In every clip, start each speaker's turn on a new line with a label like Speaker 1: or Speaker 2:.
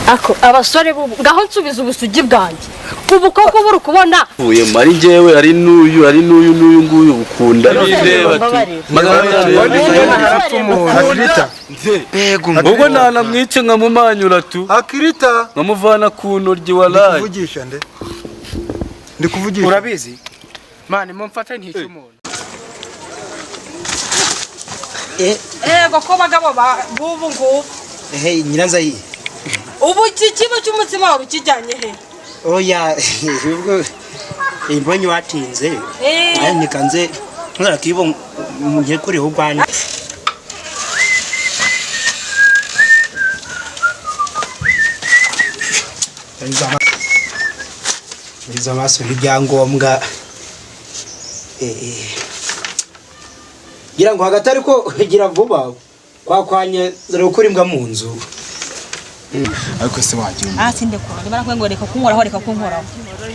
Speaker 1: Ako abasore bubu, ngaho nsubiza ubusugi bwanjye ubu koko buri kubona.
Speaker 2: Uye mari njyewe ari n'uyu, ari n'uyu, n'uyu nguyu ukunda.
Speaker 3: Akirita.
Speaker 2: Ubwo ntanamwice nkamumanyura tu.
Speaker 3: Akirita.
Speaker 2: Nkamuvana ku ntoryi, walayi.
Speaker 3: Kuvugisha nde? Ndi kuvugisha.
Speaker 4: Urabizi mani, mumfate ntica umuntu.
Speaker 1: Ego ko bagabo bubu ngubu.
Speaker 5: Ehe, nyiranzayi.
Speaker 1: Ubu iki kibo cy'umutsima wari ukijyanye he?
Speaker 5: Oya, ubwo imbonye watinze. Ayi, nikanze nkora kibo nkekuriho ugwanje. Izo amaso ibyangombwa gira ngo hagati, ariko gira vuba kwakwanye zari gukura imbwa mu nzu.
Speaker 6: Ariko se wagira umuntu?
Speaker 7: Ah, sindekura, niba nakubwiye ngo reka kunkoraho, reka kunkoraho.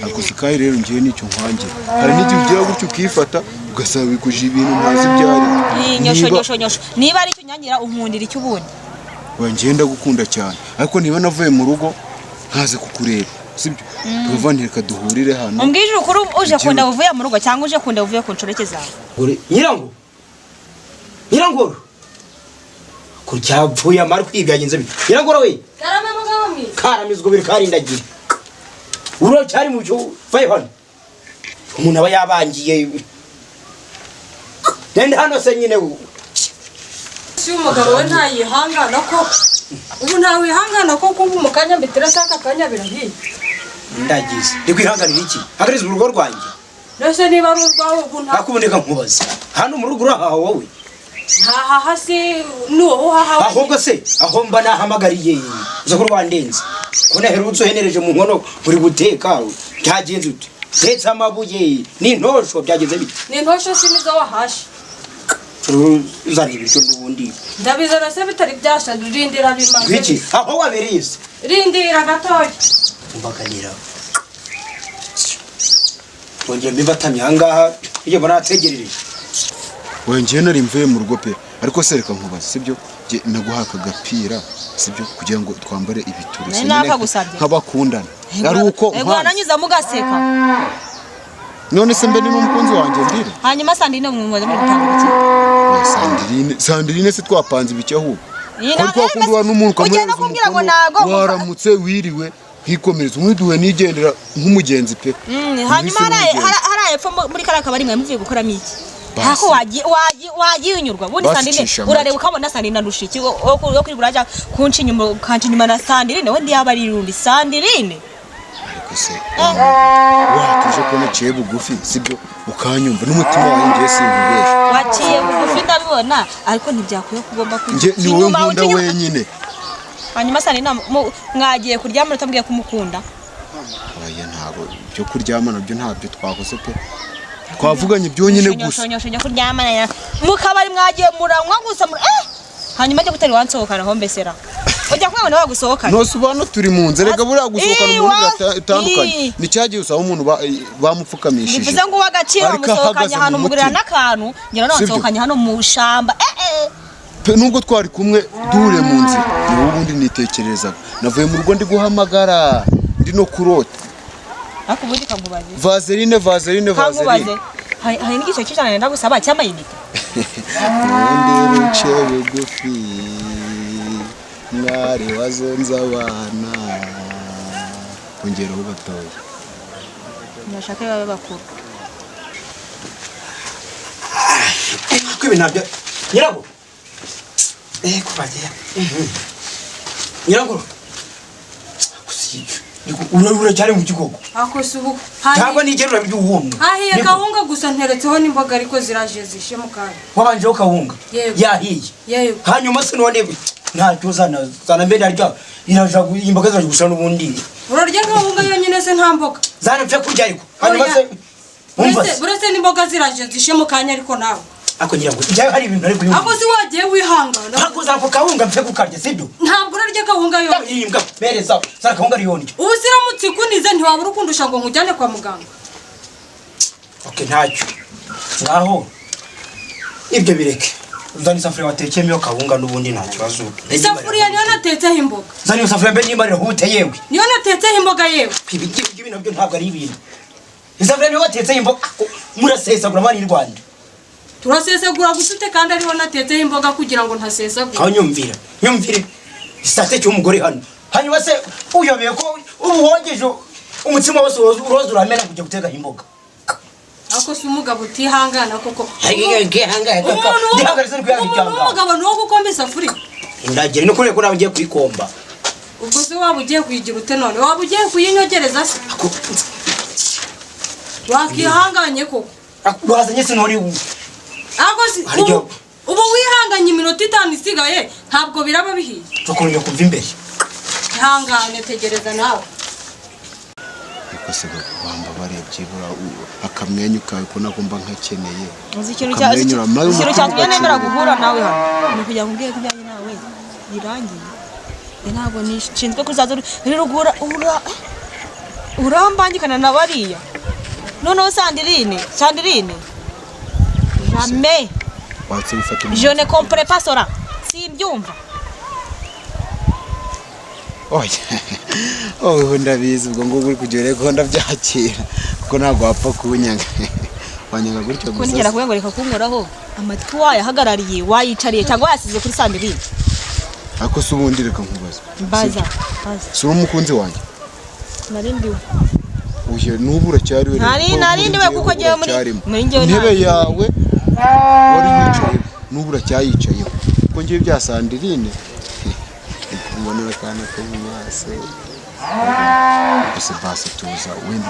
Speaker 6: Ariko sikayi rero, ngewe nicyo nkwangira. Hari n'igihe ugira gutyo ukifata, ugasaba bikuje ibintu ntazi ibyo ari byo.
Speaker 7: Iyi nyosho, nyosho, nyosho, niba ari icyo unyangira, unkundira icyo ubundi?
Speaker 6: Oya, ngewe ndagukunda cyane, ariko niba navuye mu rugo nkaza kukureba, sibyo, tuva reka duhurire hano.
Speaker 7: Umbwije ukuri, uje kunda uvuye mu rugo cyangwa uje kunda uvuye ku nshoreke zawe?
Speaker 5: Uri nyirango, nyirangoro, ko cyapfuye amarwi, byagenze bite nyirangoro we?
Speaker 1: Karame, mugabo mwiza.
Speaker 5: Karamizwa biri karindagira uro cyari mu cyo vaye hano, umuntu aba yabangiye nende hano se nyine
Speaker 1: Si umugabo we ntayihangana ko ubu ntawihangana ko kuba mu kanya mbitira saka kanya birahiye.
Speaker 5: Ndagize ndi kwihanganira iki? Hagariza urugo rwanjye.
Speaker 1: Mbese niba ari urwawe ubu nta
Speaker 5: Nakuboneka nkubaza hano mu rugo urahaha wowe?
Speaker 1: Ntahaha si ni wowe uhaha.
Speaker 5: Ahubwo se aho mba nahamagariye uza ko rwandenze ko naherutse uhenereje mu nkono uri guteka, byagenze ute? Tetse amabuye n'intosho, byagenze bite?
Speaker 1: Ni intosho si nizo wahashe.
Speaker 5: Uzana ibiryo n'ubundi.
Speaker 1: Ndabizana se bitari byasha? Rindira bimaze.
Speaker 5: Ngwiki aho wabereye se?
Speaker 1: Rindira gatoya.
Speaker 5: Umbaganira wongera mbibatamye ahangaha iyo mbona nategerereje.
Speaker 6: Oya, ngewe nari mvuye mu rugo pe. Ariko se reka nkubaze, sibyo, Nge naguha aka gapira, sibyo, kugira ngo twambare ibiturusi
Speaker 7: Nari nakagusabye.
Speaker 6: nk'abakundana, ari uko
Speaker 7: Ego.
Speaker 6: nkanze.
Speaker 7: Wananyuzamo ugaseka.
Speaker 6: None se mbe ni n'umukunzi wanjye ndire?
Speaker 7: Hanyuma Sandrine, mwumva muri gutanga iki?
Speaker 6: Oya, Sandrine, Sandrine se twapanze ibiki ahubwo?
Speaker 7: Iyi
Speaker 6: Ko twakunda uwa n'umuntu
Speaker 7: Ugiye no
Speaker 6: ukamuhereza
Speaker 7: kumbwira ngo
Speaker 6: umukono,
Speaker 7: ntago
Speaker 6: waramutse, wiriwe, nkikomereza umwiduhe, nigendera nk'umugenzi pe.
Speaker 7: Hanyuma
Speaker 6: Nk'isi n'umugenzi.
Speaker 7: hariya epfo muri kariya kabari mwari muvuye gukoramo iki?
Speaker 6: Basi.
Speaker 7: Ntako wagiye unyurwa ubundi.
Speaker 6: Basi
Speaker 7: Sandrine
Speaker 6: cisha make.
Speaker 7: urareba ukabona Sandrine andusha iki? Wo kuri buraja kunca inyuma, ukanca inyuma na Sandrine we ndiyaba ari rundi Sandrine.
Speaker 6: Ariko se watuje ko naciye bugufi, sibyo, ukanyumva n'umutima wanjye, ngiye sinkubesha.
Speaker 7: Waciye bugufi ndabibona, ariko ntibyakwiye ko ugomba
Speaker 6: Nge ni wowe
Speaker 7: inyuma,
Speaker 6: nkunda
Speaker 7: uca inyuma.
Speaker 6: wenyine.
Speaker 7: Hanyuma Sandrine, mwagiye kuryama utambwiye kumukunda?
Speaker 6: Oya, ntabwo ibyo kuryama nabyo ntabyo twakoze pe, twavuganye byonyine gusa.
Speaker 7: Nyosho, nyosho, kuryamana mu kabari mwagiye muranywa gusa hanyuma ajya gutera iwansohokana aho mbesera ujya kumwe nawe wagusohokana.
Speaker 6: Nose ubu hano turi mu nzu, erega buriya gusohokana
Speaker 7: Ii,
Speaker 6: umuntu biratandukanye.
Speaker 7: Ii.
Speaker 6: Ni cya gihe usaba umuntu bamupfukamishije.
Speaker 7: Bivuze ngo uw'agaciro
Speaker 6: Ariko
Speaker 7: wamusohokanye
Speaker 6: ahagaze
Speaker 7: ahantu
Speaker 6: mu
Speaker 7: mugurira
Speaker 6: mutima.
Speaker 7: n'akantu ngira nawe
Speaker 6: Sibyo?
Speaker 7: wansohokanye hano mu shamba.
Speaker 6: Pe, nubwo twari kumwe duhure mu nzira, ni wowe ubundi nitekerezaga. Navuye mu rugo ndi guhamagara, ndi no kurota.
Speaker 7: Ariko ubundi kankubaze.
Speaker 6: Vaseline, vaseline.
Speaker 7: Kankubaze.
Speaker 6: Vaseline.
Speaker 7: Hari n'igice cy'ijana nenda gusaba cy'amayinite.
Speaker 6: Ubundi ruce bugufi, mwari wazonze abana, ongeraho gatoya.
Speaker 7: Ndashaka babe bakuru.
Speaker 5: Ko ibi ntabyo nyirangoro kubagiye nyirangoro uracyari mu gikoko.
Speaker 1: Ako si ubu
Speaker 5: Cyangwa nigerura by'uwumwe.
Speaker 1: Hahiye kawunga gusa, nteretseho n'imboga, ariko ziraje zishe mu kanya.
Speaker 5: Wabanjeho kawunga?
Speaker 1: Yego.
Speaker 5: Yahiye?
Speaker 1: Yego.
Speaker 5: Hanyuma se none ntacyo zana zana mbere narya iraja imboga ziraje gusa n'ubundi.
Speaker 1: Urarya kawunga yonyine se, nta mboga?
Speaker 5: Zana mfe kurya, ariko hanyuma
Speaker 1: Oya.
Speaker 5: se umva
Speaker 1: Uretse
Speaker 5: se
Speaker 1: uretse n'imboga ziraje zishe mu kanya, ariko nawe
Speaker 5: Ako nyirango njyayo hari ibintu ariko
Speaker 1: Ako si wagiye wihangana.
Speaker 5: Ntabwo zana ako kawunga mfe kukarya, sibyo?
Speaker 1: Ntabwo urarya kawunga yonyine.
Speaker 5: Iyi mbwa mereza zana kawunga ariyondya.
Speaker 1: Ubu siramutse ikunize ntiwabura ukundusha ngo nkujyane kwa muganga.
Speaker 5: Okay, ntacyo, ngaho ibyo bireke. Uzana isafuriya watekeyemo iyo kawunga n'ubundi nta kibazo.
Speaker 1: Isafuriya niyo natetseho imboga.
Speaker 5: Zana iyo safuriya mbe nimarira hute yewe.
Speaker 1: Niyo natetseho imboga yewe.
Speaker 5: Ibi ngibi nabyo ntabwo ari ibintu. Isafuriya niyo watetseho imboga, murasesagura mani y'u Rwanda.
Speaker 1: Turasesagura gusa ute kandi ariho natetseho imboga kugira ngo ntasesagura?
Speaker 5: Aho nyumvira, nyumvire isate cy'umugore hano. Hanyuma se uyobeye ko ubu wongeje umutsima wose uroza uramena kujya guteka imboga.
Speaker 1: Ariko si umugabo utihangana koko.
Speaker 5: Ndihangana
Speaker 1: Umuntu w'umugabo ni uwo gukomba isafuriya.
Speaker 5: Ndagira no kureba ko nawe ugiye kuyikomba.
Speaker 1: Ubwo se waba ugiye kuyigira ute none? Waba ugiye kuyinyogereza se? Wakihanganye koko.
Speaker 5: Wazanye sinori.
Speaker 1: Ariko si ubu wihanganye iminota 5 isigaye ntabwo biraba bihiye.
Speaker 5: Tukurenya kumva imbere.
Speaker 1: Ihangane tegereza nawe.
Speaker 6: Ariko se wamba barebye bura akamwenyu kawe ko nagomba nkakeneye.
Speaker 7: Uzi ikintu cya ikintu cyatumye nemera guhura nawe hano ni kugira ngo umbwire ko ibyanjye nawe birangiye. Ntabwo nishinzwe kuzaza rero ugura urambangikana na bariya. Noneho Sandrine, Sandrine. Jamais. Je ne comprends pas cela. Simbyumva.
Speaker 6: Oya. Oh, ndabizi ubwo ngo uri kugera ko ndabyakira kuko ntabwo wapfa kunyanga. Wanyanga gutyo gusa.
Speaker 7: Ko ngira ngo reka kunkoraho amatwi wayahagarariye wayicariye cyangwa wayasize kuri Sandrine.
Speaker 6: Ako se ubundi reka nkubaza.
Speaker 7: Mbaza.
Speaker 6: Si umukunzi wanjye.
Speaker 7: Narindiwe.
Speaker 6: Oya nubu uracyari we.
Speaker 7: Narindiwe kuko ngiye muri ngiye
Speaker 6: intebe yawe wari wicaye nubu uracyayicayeho. Kuko ngiye bya Sandrine. Mbonera kana ko mu maso. Ese basi tuza wenda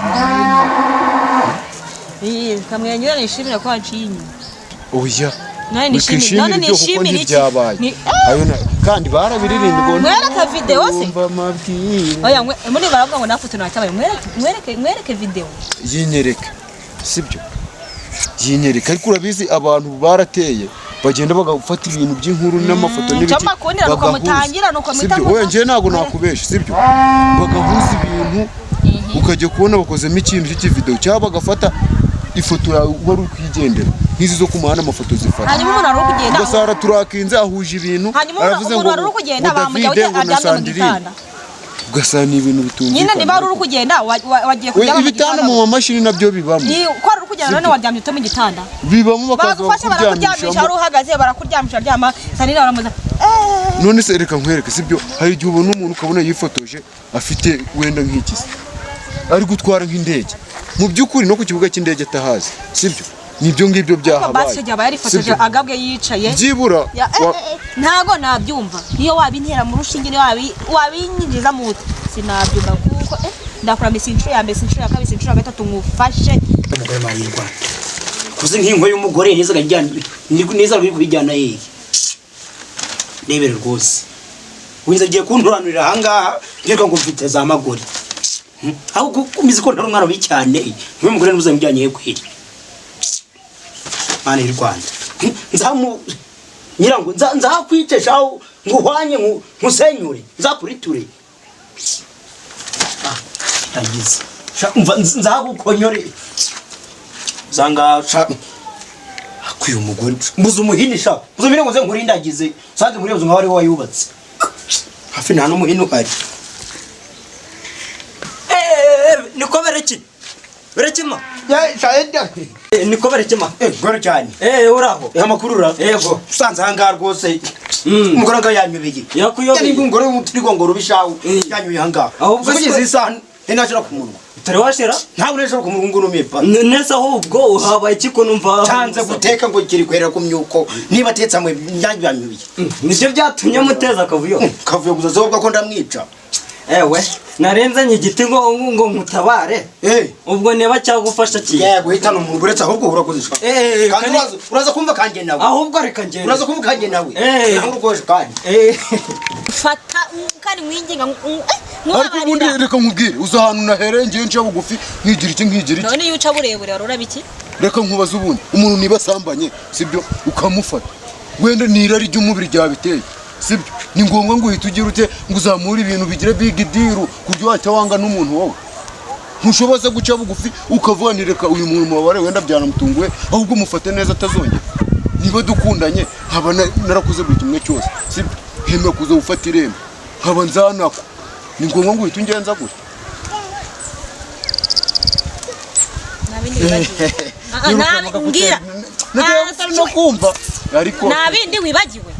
Speaker 6: umwenyura.
Speaker 7: Kamwenyura nishimira ko waciye inyuma.
Speaker 6: Oya.
Speaker 7: None nishimira, none nishimira iki?
Speaker 6: Ayo kandi barabiririmba ngo
Speaker 7: mwereke video se. Oya muri baravuga ngo nafoto nacyabaye mwereke mwereke video.
Speaker 6: Yinyereka. Sibyo? Yinyereka ariko urabizi abantu barateye bagenda bagafata ibintu by'inkuru n'amafoto n'ibiki.
Speaker 7: Nuko mutangira nuko
Speaker 6: mutangira. Oya ngiye ntago nakubesha sibyo? Bagahuza ibintu ukajya kubona bakozemo ikintu cy'ikivideo cyangwa bagafata ifoto yawe wari ukwigendera nk'izi zo kumuhana amafoto zifata.
Speaker 7: Hanyuma umuntu ari kugenda
Speaker 6: ugasara turakinze ahuje ibintu
Speaker 7: aravuze ngo umuntu ari kugenda bamujya aryamye mu gitanda
Speaker 6: ugasana ibintu bitumvikana.
Speaker 7: Nyine niba ari kugenda wagiye kujya
Speaker 6: mu ibitanda mu mamashini nabyo bibamo.
Speaker 7: Ni ko ari kugenda none waryamye ute mu gitanda
Speaker 6: bibamo bakaza
Speaker 7: bakuryamisha ari uhagaze barakuryamisha aryama Sandrine baramuza.
Speaker 6: None se reka nkwereke sibyo hari igihe ubona umuntu ukabona yifotoje afite wenda nk'iki se ari gutwara nk'indege mu by'ukuri no ku kibuga cy'indege atahazi sibyo nibyo ngibyo byahabaye.
Speaker 7: Basi yaba yarifotoje agabwe yicaye
Speaker 6: byibura
Speaker 7: ntago nabyumva niyo wabintera mu rushinge niyo wabinyinjiza mu sinabyumva kuko ndakora misi inshuro ya mbere inshuro ya kabiri inshuro ya gatatu ngufashe
Speaker 5: umugore mahirwa kuze nk'inko y'umugore neza gajyana neza ruri kubijyana yeye nebere rwose winze giye kunturanurira ahangaha ngiye ngo mfite za magori aho kumizi ko ntari umwana bibi cyane nk'uyu mugore n'uzamujyanye kwiri Mana y'u Rwanda nzamu nyirango nzakwitesha nguhwanye nkusenyure nzakuriture ndagize nzagukonyore zanga akuye umugore mbuze umuhini sha mbuze umuhini ngo nze nkurindagize sanze muri nkaho ari wowe wayubatse hafi nta n'umuhini uhari.
Speaker 8: Niko bereki berekima niko berekima
Speaker 5: gore cyane
Speaker 8: uraho
Speaker 5: amakuru ura
Speaker 8: yego
Speaker 5: usanze ahangaha rwose umugore nga yanyubeye
Speaker 8: yakuyobeye
Speaker 5: nimba umugore w'umutirigongo rubishawe yanyuye ahangaha
Speaker 8: ahubwo
Speaker 5: kugeza isaha ntinashira ku munwa
Speaker 8: utari washira
Speaker 5: ntabwo nashira ku munwa ngo numiye pa
Speaker 8: nese ahubwo uhabaye iki ko numva
Speaker 5: cyanze guteka ngo kiri kwera ku myuko niba atetse amwe yanyuye
Speaker 8: nibyo byatumye muteza akavuyo
Speaker 5: kavuyo gusa zobwa ko ndamwica.
Speaker 8: Ewe narenzanye igiti ngo ngo nkutabare ubwo niba cyagufasha ki
Speaker 5: yego hitana umuntu uretse ahubwo urakozeshwa kandi uraza kumva kanjye nawe
Speaker 8: ahubwo reka ngende
Speaker 5: uraza kumva kanjye nawe naho urukoje kandi
Speaker 7: fata kandi mwinginga
Speaker 6: ariko ubundi reka nkubwire uza ahantu nahereye ngiye nca bugufi nkigira iki nkigira iki
Speaker 7: none iyo uca burebure warora biki
Speaker 6: reka nkubaza ubundi umuntu niba asambanye sibyo ukamufata wenda nirari ry'umubiri ryabiteye sibyo ni ngombwa ngo uhite ugira ute ngo uzamure ibintu bigire big deal kuryo wahita wanga n'umuntu wowe ntushoboza guca bugufi ukavuga ni reka uyu muntu mubabare wenda byanamutunguye ahubwo mufate neza atazongera. Niba dukundanye nkaba narakoze buri kimwe cyose, sibyo? Nkemera kuza gufata irembo, nkaba nzanako, ni ngombwa ngo uhite ungenza gutya?
Speaker 7: Nta bindi wibagiwe? Ah, ah, mbwira.
Speaker 6: Nagiye no kumva ariko.
Speaker 7: Nta bindi wibagiwe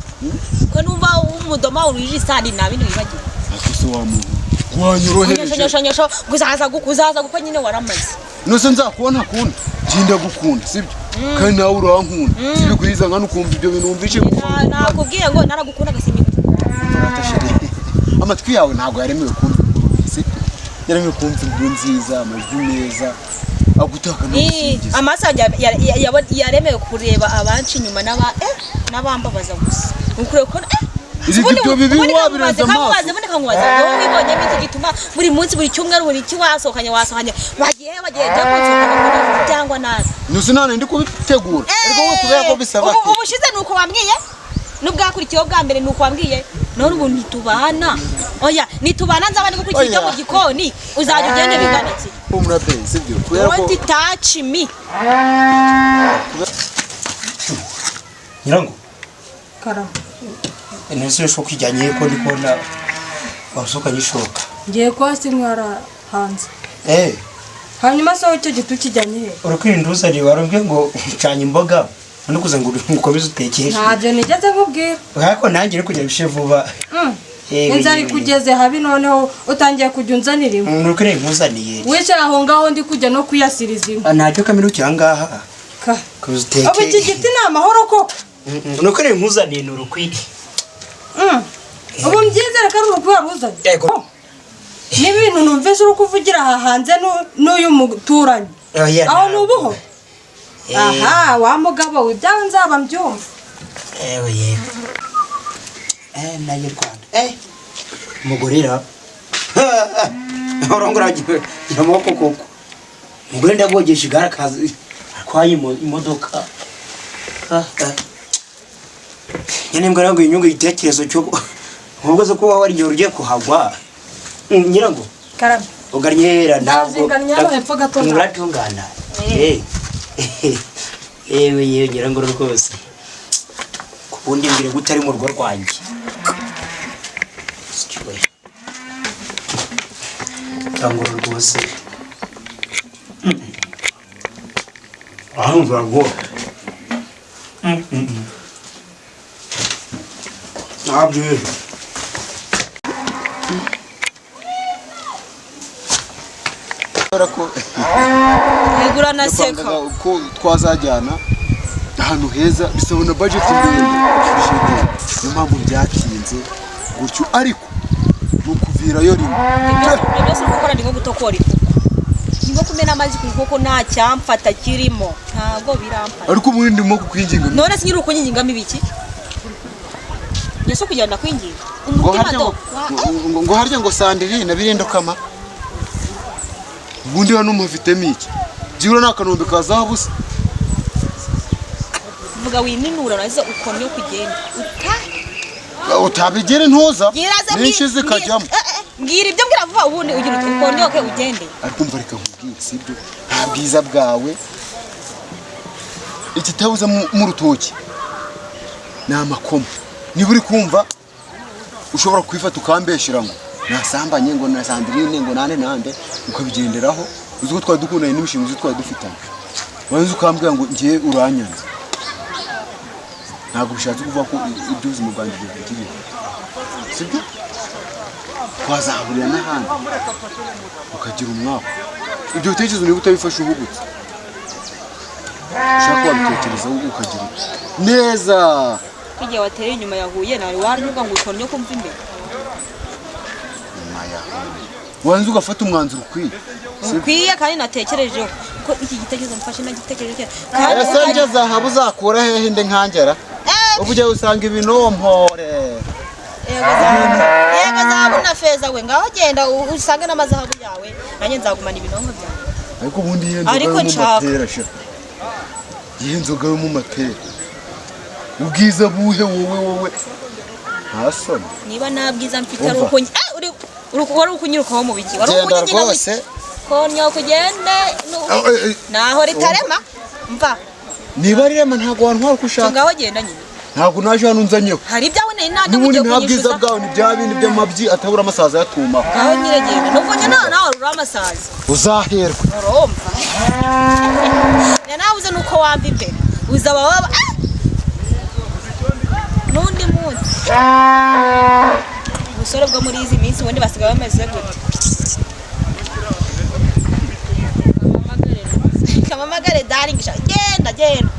Speaker 7: ko numva umudoma urije isani? Nta bindi wibagiwe?
Speaker 6: Ariko se wa muntu wanyorohereje.
Speaker 7: Nyosho uzaza uzaza gukwa nyine waramaze.
Speaker 6: Nose nzakubona ntakunda? Njye ndagukunda, sibyo? Kandi nawe urankunda, sibyo? Kuriza nkana ukumva ibyo bintu wumvishe.
Speaker 7: Nakubwiye ngo naragukundaga sinyikunda.
Speaker 6: Amatwi yawe ntabwo yaremewe kumva inkuru, sibyo? Yaremewe kumva inkuru nziza, amajwi meza agutaka no gusingiza.
Speaker 7: Amaso yanjye yaremewe kureba abanca inyuma n'abambabaza gusa. Ukureba ko
Speaker 6: Izi ibyo bibi wabirenza amaso.
Speaker 7: Kamubaze, ubundi kamubaze, wowe wibonyemo iki gituma buri munsi, buri cyumweru, buri ki wasohokanye, wasohokanye, wagiye wagiye jya kunsohokana cyangwa nabi?
Speaker 6: Nuse nta ndi kubitegura ariko wowe kubera ko bisaba.
Speaker 7: Ubu ubushize ni uko wambwiye, n'ubwakurikiyeho bwa mbere ni uko wambwiye, none ubu ntitubana. Oya, nitubana nzaba ndi gukurikira ibyo mu
Speaker 6: Oya.
Speaker 7: gikoni, uzajya ugende bingana iki?
Speaker 6: Humura be, sibyo? Kubera ko
Speaker 7: Don't touch me.
Speaker 5: Nyirango.
Speaker 1: Karama.
Speaker 5: Ntese ishoka ijyanye ko ndi kubona wasohokanye ishoka?
Speaker 1: Ngiye kwa sinywara hanze.
Speaker 5: Eh.
Speaker 1: Hanyuma se wowe icyo giti ukijyanye he?
Speaker 5: Urakwirinda uzari warubwiye ngo ucanye imboga none kuza ngo ukomeze utekeshe.
Speaker 1: Ntabyo nigeze nkubwira.
Speaker 5: Ariko nanjye uri kugira bishe vuba.
Speaker 1: Inzara ikugeze habi, noneho utangiye kujya unzanira inkwi.
Speaker 5: Ni ukuri nkuzaniye.
Speaker 1: Wicaye aho ngaho ndi kujya no kuyasiriza inkwi.
Speaker 5: Ah, ntacyo kaminukira ahangaha.
Speaker 1: Ka.
Speaker 5: Komeza uteke.
Speaker 1: Ubu iki giti ni amahoro koko?
Speaker 5: Ni ukuri nkuzaniye, ni urukwiri.
Speaker 1: Ubu mbyizere ko ari urukwi wari uzanye?
Speaker 5: Yego.
Speaker 1: N'ibintu numvise uri kuvugira aha hanze n'uyu muturanyi.
Speaker 5: Oya,
Speaker 1: aho ni
Speaker 5: ntabwo.
Speaker 1: ubuho? Aha wa mugabo we, ibyawe nzaba mbyumva.
Speaker 5: Ewe yewe. Naye Rwanda. Umugore ra. Urongora gira amaboko koko. Umugore ndagogesha igare akaza atwaye imodoka. Ah, ah. Nyine mbwa ngo inyungu igitekerezo cyo ubwo zo kuba wari igihe ugiye kuhagwa. Nyirango
Speaker 1: Karame.
Speaker 5: uganyera ntabwo.
Speaker 1: Ndazinganya hano hepfo gato.
Speaker 5: Muratungana. Eh. Ewe yewe nyirango rwose. Kubundi mbwire gute ari mu rugo rwanjye. Sikiwe. Cyangwa rwose. Ahumva ngo. Ntabyo.
Speaker 6: Kubera ko
Speaker 7: Yegura na seka.
Speaker 6: napangaga ko twazajyana ahantu heza, bisaba na budget ndende, niyo mpamvu byatinze gutyo, ariko ni ukuvirayo rimwe.
Speaker 7: Ibyo byose uri gukora ni nko gutokora ifuku, ni nko kumena amazi ku nkoko, nta cyamfata kirimo, ntabwo biramfata.
Speaker 6: Ariko ubundi ndimo kukwinginga.
Speaker 7: None se nyiri ukunyingingamo ibiki? Yesu kugenda kwinginga
Speaker 6: Ngo
Speaker 7: umutima
Speaker 6: harya
Speaker 7: do
Speaker 6: ngo harya ngo sandirine birinde kama ubundi hano mufitemo iki? Byibura ni akanombe ka zahabu se?
Speaker 7: Vuga wininura nazo ukomye kugenda uta
Speaker 6: Utabigira intuza
Speaker 7: Nyiraze
Speaker 6: n'inshi zikajyamo.
Speaker 7: Mbwira ibyo mbwira vuba, ubundi ugira uti ukonyoke ugende.
Speaker 6: Ariko umva, reka nkubwire, sibyo? Nta bwiza bwawe ikitabuza mu rutoki ni amakoma. Niba uri kumva ushobora kwifata ukambeshyira ngo nasambanye, ngo na Sandrine, ngo nande nande, ukabigenderaho, uzi ko twari dukundanye n'imishinga, uzi twari dufitanye, warangiza ukambwira ngo ngiye uranyanze, ntabwo bishatse kuvuga ko iby'ubuzima bwanjye bivugiriye, sibyo? Twazahurira n'ahandi ukagira umwaku. Ibyo bitekerezo niba utabifashe uhubutse, ushaka wabitekerezaho ukagira uti neza.
Speaker 7: Igihe watereye inyuma yahuye nawe waranyuga ngo ukonyoke umva imbere.
Speaker 6: Nyuma yawe wanze ugafata umwanzuro ukwiye, sibyo?
Speaker 7: Ukwiye kandi natekerejeho ko iki gitekerezo mfashe nagitekereje kera kandi
Speaker 6: Ese nje zahabu uzakura hehe inde nkangera? Ubu ujya usanga ibinompore.
Speaker 7: Yego zahabu, yego zahabu na feza we, ngaho genda usange n'amazahabu yawe, nanjye nzagumana ibinonko byawe.
Speaker 6: Ariko ubundi iyo nzoga
Speaker 7: Ariko
Speaker 6: yo mu
Speaker 7: nshaka.
Speaker 6: matera sha, iyo nzoga yo mu matera, ubwiza buhe? Wowe nta soni.
Speaker 7: Niba nta bwiza mfite ari
Speaker 6: Umva.
Speaker 7: uko wari ukunyirukaho mu biki? Wari
Speaker 6: Genda
Speaker 7: ukunyinginga mu
Speaker 6: rwose.
Speaker 7: konyoka ugende
Speaker 6: Oh, eh, eh.
Speaker 7: naho ritarema mva.
Speaker 6: Niba ari rema ntabwo wantwara uko ushaka.
Speaker 7: Ngaho genda nyine.
Speaker 6: Ntabwo naje hano unzanyeho.
Speaker 7: Hari ibyawe nari najya
Speaker 6: N'ubundi
Speaker 7: ugiye
Speaker 6: nta bwiza
Speaker 7: kunyishyuza.
Speaker 6: bwawe, ni bya bindi by'amabyi atabura amasaza yatumaho.
Speaker 7: Ngaho nyine genda. Nubwo nyine nawe uri amasazi.
Speaker 6: Uzaherwa.
Speaker 7: Urumva. Nabuze nuko wamba imbere. Uzaba waba n'undi munsi. Ubusore bwo muri izi minsi ubundi basigaye bameze gute? Kamamagare darling, genda genda.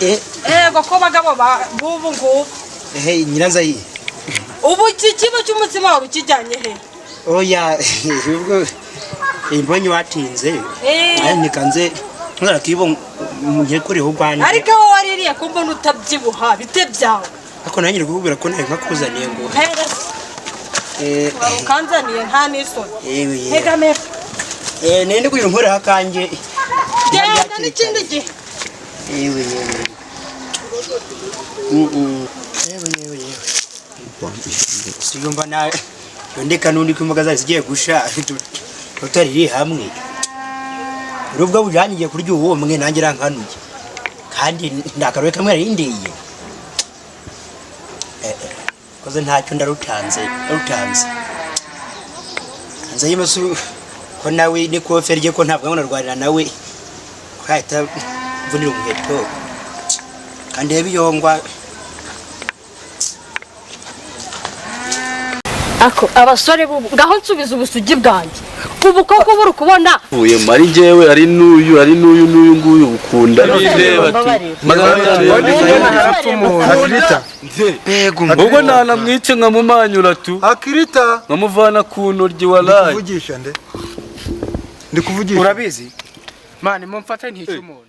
Speaker 1: Ego ko bagabo b'ubu ngubu.
Speaker 5: Ehe, nyiranzayi.
Speaker 1: Ubu iki kibo cy'umutsima wari ukijyanye he?
Speaker 5: Oya, ubwo mbonye watinze.
Speaker 1: Eh.
Speaker 5: Nikanze nzara kibo ngiye kuriho ubwanjye.
Speaker 1: Ariko wowe waririye ko mbona utabyibuha bite byawe?
Speaker 5: Ariko nanjye uri kukubwira ko nari nkakuzaniye ngo
Speaker 1: Mpera wari ukanzaniye nta n'isoni.
Speaker 5: Yewe yewe.
Speaker 1: Ntegamira.
Speaker 5: Nende kugira nkoreho akanjye.
Speaker 1: Genda n'ikindi gihe.
Speaker 5: Yewe yewe. Yewe yewe yewe. Siyumva na ndeka n'undi ko imboga zari zigiye gusha tutariri hamwe. Urubwo bujanyiye kurya uwo mwe nanjye rankanuye. Kandi ndakaroye kamwe yarindiye. Koze ntacyo ndarutanze, ndarutanze. Nze yimasu ko nawe ni kofe rye ko ntabwo ngona rwarira nawe. Kwahita mvunira umuheto. Kandi yabiyongwa.
Speaker 1: Ako abasore bubu ngaho nsubiza ubusugi bwanjye. Ubu koko buri kubona
Speaker 2: Uye mari njyewe ari n'uyu ari n'uyu n'uyu nguyu ukunda nireba tu.
Speaker 3: Akirita.
Speaker 2: Ubwo ntanamwice nkamumanyura tu.
Speaker 3: Akirita.
Speaker 2: Nkamuvana ku ntoryi walayi.
Speaker 3: Ndikuvugisha nde? Ndikuvugisha.
Speaker 4: Urabizi mani mumfate ntica umuntu.